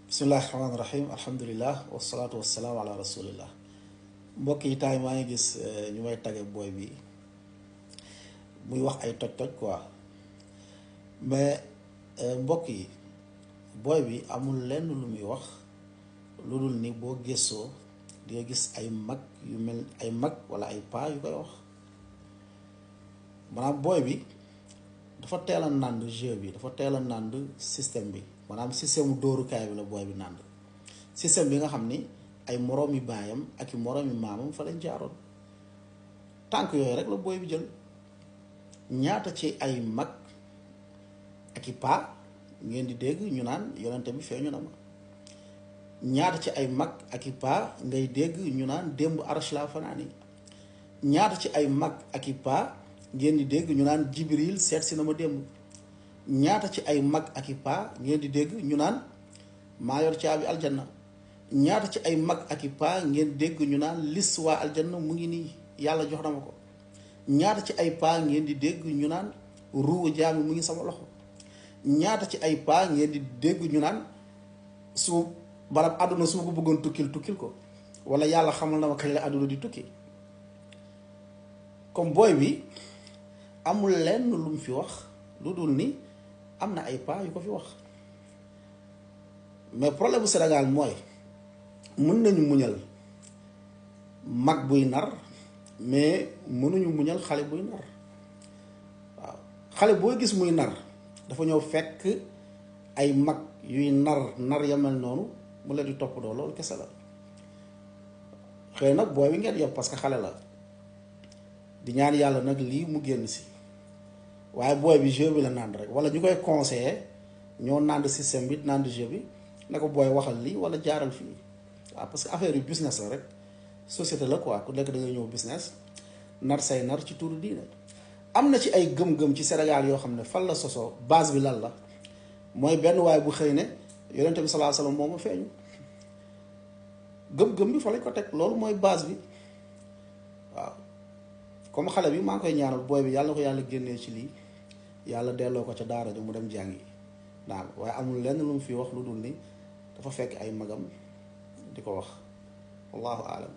bismillahi rahmaani rahim alhamdulilah wasalaatu wasalaamu ala rasulillah mbokk yi taay maa ngi gis ñu may tagge booy bi muy wax ay toj-toj quoi mais mbokk yi booy bi amul lenn lu muy wax lu dul ni boo gëstoo di nga gis ay mag yu mel ay mag wala ay paa yu koy wax maanaam booy bi dafa teel a nànd jeu bi dafa teel a nànd système bi maanaam système dóorukaay bi la booy bi nànd système bi nga xam ni ay moroomi baayam ak i moroomi maamam fa lañ jaaroon tànk yooyu rek la booy bi jël ñaata ci ay mag ak i paa ngeen di dégg ñu naan yonente bi feeñu na ma ñaata ci ay mag ak i paa ngay dégg ñu naan démb arash laa fanaan yi ñaata ci ay mag ak i paa ngeen di dégg ñu naan jibril seet si na ma démb ñaata ci ay mag ak i paa ngeen di dégg ñu naan maa yor caabi aljanna ñaata ci ay mag ak i paa ngeen dégg ñu naan lis waa aljanna mu ngi nii yàlla jox na ma ko ñaata ci ay paa ngeen di dégg ñu naan ruuwu jaami mu ngi sama loxo ñaata ci ay paa ngeen di dégg ñu naan su barab àdduna su ma ko bëggoon tukkil ko wala yàlla xamal na ma kañ la àdduna di tukki comme booy bi amul lenn lu mu fi wax lu dul ni am na ay paa yu ko fi wax mais problème bu Sénégal mooy mën nañu muñal mag buy nar mais mënuñu muñal xale buy nar waaw xale boo gis muy nar dafa ñëw fekk ay mag yuy nar ya mel noonu mu leen di toppandoo loolu kese la xëy nag booy bi ngeen yob parce que xale la di ñaan yàlla nag lii mu génn si waaye booy bi jeu bi la nànd rek wala ñu koy conseiller ñoo nànd système bi nànd jeu bi ne ko booy waxal lii wala jaaral fii waaw parce que affaire yu business la rek société la quoi ku nekk da ngay ñëw business nar say nar ci turu diine am na ci ay gëm-gëm ci Sénégal yoo xam ne fan la sosoo base bi lan la mooy benn waay bu xëy ne yonente bi sallallahu alayhi wasallam moo ma feeñu gëm-gëm bi fa lañ ko teg loolu mooy base bi waaw comme xale bi maa ngi koy ñaanal booy bi yàlla na ko yàlla génnee ci lii yàlla delloo ko ca daara ja mu dem jàngi naam waaye amul lenn lu mu fi wax lu dul ni dafa fekk ay magam di ko wax wallahu aalam